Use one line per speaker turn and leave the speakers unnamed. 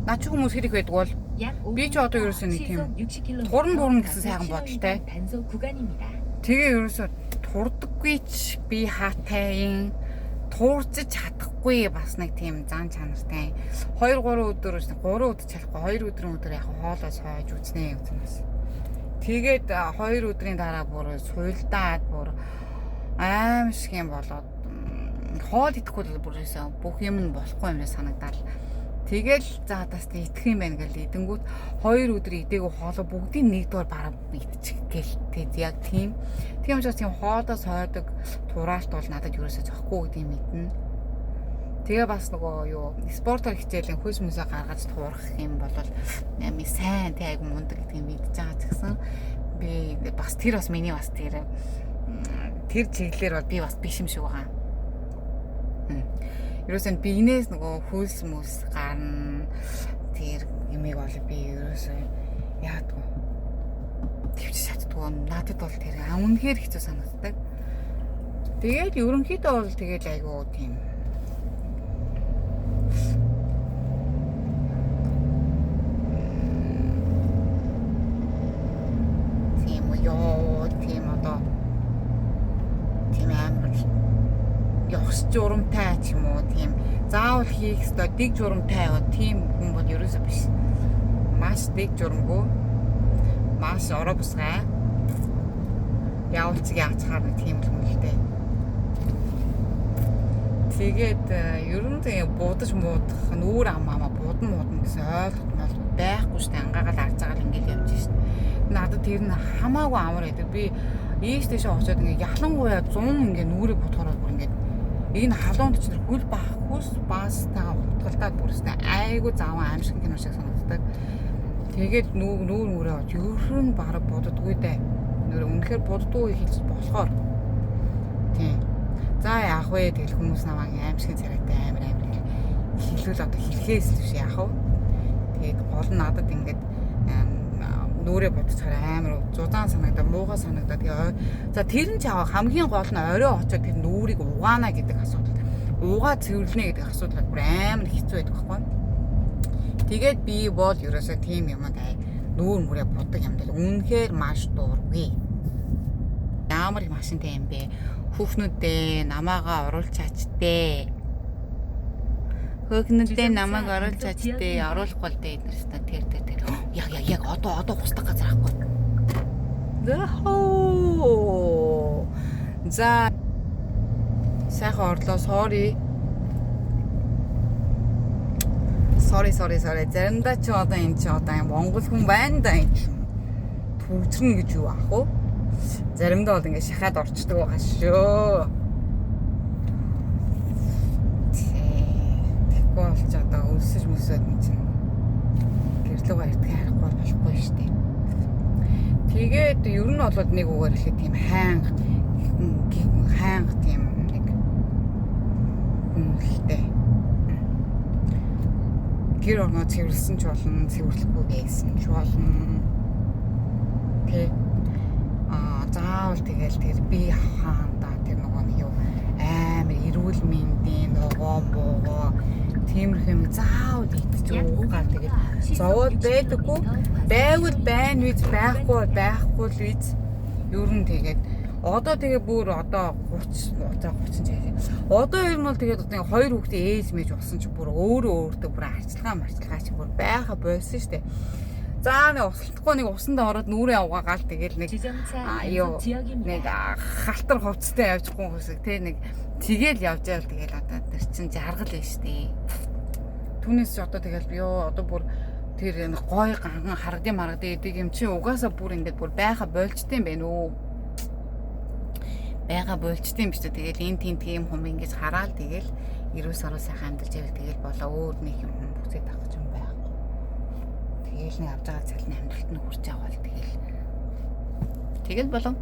Наа чи хүмүүс хэр их байдаг бол
Би ч одоо ерөөсөө нэг тийм
туран бурна гэсэн сайхан бодолтой.
단속 구간입니다.
Тэгээ ерөөсөө турдаггүй ч би хаатай юм. Туурчиж чадахгүй бас нэг тийм зан чанартай. 2 3 өдөр 3 өдөр чадахгүй 2 өдрийн өдөр яг хоолоо сойж үзнэ үзнэс. Тэгээд 2 өдрийн дараа бүр суйлдаад бүр аим шиг юм болоод хоол идэхгүй л бүр ерөөсөө бүх юм нь болохгүй юм шиг санагдал. Тэгэл за тас идэх юм байна гэл идэнгүүт 2 өдөр идээгүй хоолоо бүгдийг нэг доор бараг идчих гээл тэг яг тийм. Тийм учраас тийм хоолоо сойдог тураалт бол надад ерөөсөө зөхгүй гэдгийг мэднэ. Тэгээ бас нөгөө юу спортоор хичээлийн хөлс мөсөө гаргаж туурах юм бол амин сайн тэг айгу мундаг гэдгийг мэдж байгаа ч гэсэн би бас тэр бас миний бас тэр тэр чиглэлээр бол би бас биш юм шиг байгаа. Ерөөсөө биенээс нөгөө хөлс мөс гарна тэр юмыг бол би ерөөсөө яадгүй төвч чаддгүй надад бол тэр үнэхээр хэцүү санагддаг. Тэгээд ерөнхийдөө бол тэгээд айгу тийм тийм ёо тийм одоо тийм амар ёс журамтай ч юм уу тийм заавал хийх ёстой дэг журамтай бод тийм хүн бол ерөөсөө биш. Маш дэг журамгүй. Маш ороо бусгай. Яавал ч яацхаар нэг тийм л хүн л дээ. Тэгээд ер нь тэгээ будаж муудах нүүр ам амаа будан муудан гэсэн ойлголт молт байхгүй штэ ангаагаал арж байгаа л ингээл явж штэ. Надад тэр нь хамаагүй амар байдаг. Би ийш тийшээ очиод ингээ ялангуяа 100 ингээ нүрийг бодохоор бүр ингээ энэ халуунд ч нэр хөл баах хүйс баастайгаа хутгалдаад бүр өстэй айгүй заван аим шиг кино шиг санагддаг. Тэгээд нүүр нүрээ ер нь бараг буддаггүй дээ. Нүрээ үнэхээр буддгүй хэлж болохоор. Тийм. За яах вэ? Тэгэл хүмүүс намайг аим шиг царайтай амар амар хэлвэл одоо хэлхээс л биш яах вэ? Тэгээд гол нь надад ингээд нүрээ бодчихоор амар зузаан санагдаад муугай санагдаад тэгээ за тэр нь ч аваа хамгийн гол нь орой очоод тэр нүрийг угаана гэдэг асуудал. Угаа цэвэрлэнэ гэдэг асуудал бүр амар хэцүү байдаг байхгүй. Тэгээд би бол ерөөсөө тийм юмд нүүр мүрээ будаг юм дэл үнэхээр маш дургүй. Ямар их машинтай юм бэ? Хүүхнүүдээ намаагаа оруулчаач дээ. Хөөхнүүдээ намайг оруулчаач дээ. Оруулахгүй л дээ эднэрс та тэр тэр тэр. Яг яг яг одоо хусдаг газар ахгүй. Зэ хоо. За сайхан орлоо. Sorry. Sorry sorry sorry. Заримдаа чи одоо энэ чи одоо юм монгол хүн байна да энэ чи. Түгжрэнэ гэж юу ах вэ? Заримдаа бол ингэ шахаад орчдөг байгаа шүү. Тэгэхгүй бол ч одоо өлсөж мөсөөд нь чинь гэрлүүгээ ирдэг харахгүй болохгүй шүү дээ. Тэгээд ер нь бол нэг үгээр хэлэхэд тийм хайнга хайнга тийм нэг хүнлэлтэй. Гэр орноо цэвэрлсэн ч болно, цэвэрлэхгүй байсан ч болно. Тэ. Аа заавал тэгэл тэр би хаанда тэр нөгөө нэг юу амар эрүүл мэндийн ногоон буугаа тиймэрхүү юм заавал идчих уугаал тэгэл зовоод байдаггүй байвал байна үз байхгүй байхгүй л үз ер нь тэгээд одоо тэгээ бүр одоо 30 за 30 жаа. Одоо ер нь бол тэгээд одоо хоёр хүүхдээ ээж мэж болсон чи бүр өөрөө өөртөө бүр арчилгаа марчилгаа чи бүр байха болсон штэ. За нэг услахгүй нэг усанд ороод нүрээ угаагаал тэгэл нэг юу нэг халтар хувцастай явж гун хэсэг те нэг тэгэл явж байвал тэгэл одоо тэр чин жаргал байна штэ. Түүнээс одоо тэгэл ёо одоо бүр тэр нэг гой ганган харагдын маргадын гэдэг юм чи угаасаа бүр ингээд бүр байха болчтой юм байна үү? Байга болчтой юм биш үү? Тэгэл энэ тийм тийм хүм ингэж хараал тэгэл эрүүл саруу сайхан амьдарч байвал тэгэл болоо өөр нэг юм хүм бүцээд авах юм байхгүй. Тэгэл нэг авч байгаа цалин амьдралт нь хүрч байгаа бол тэгэл тэгэл болоо.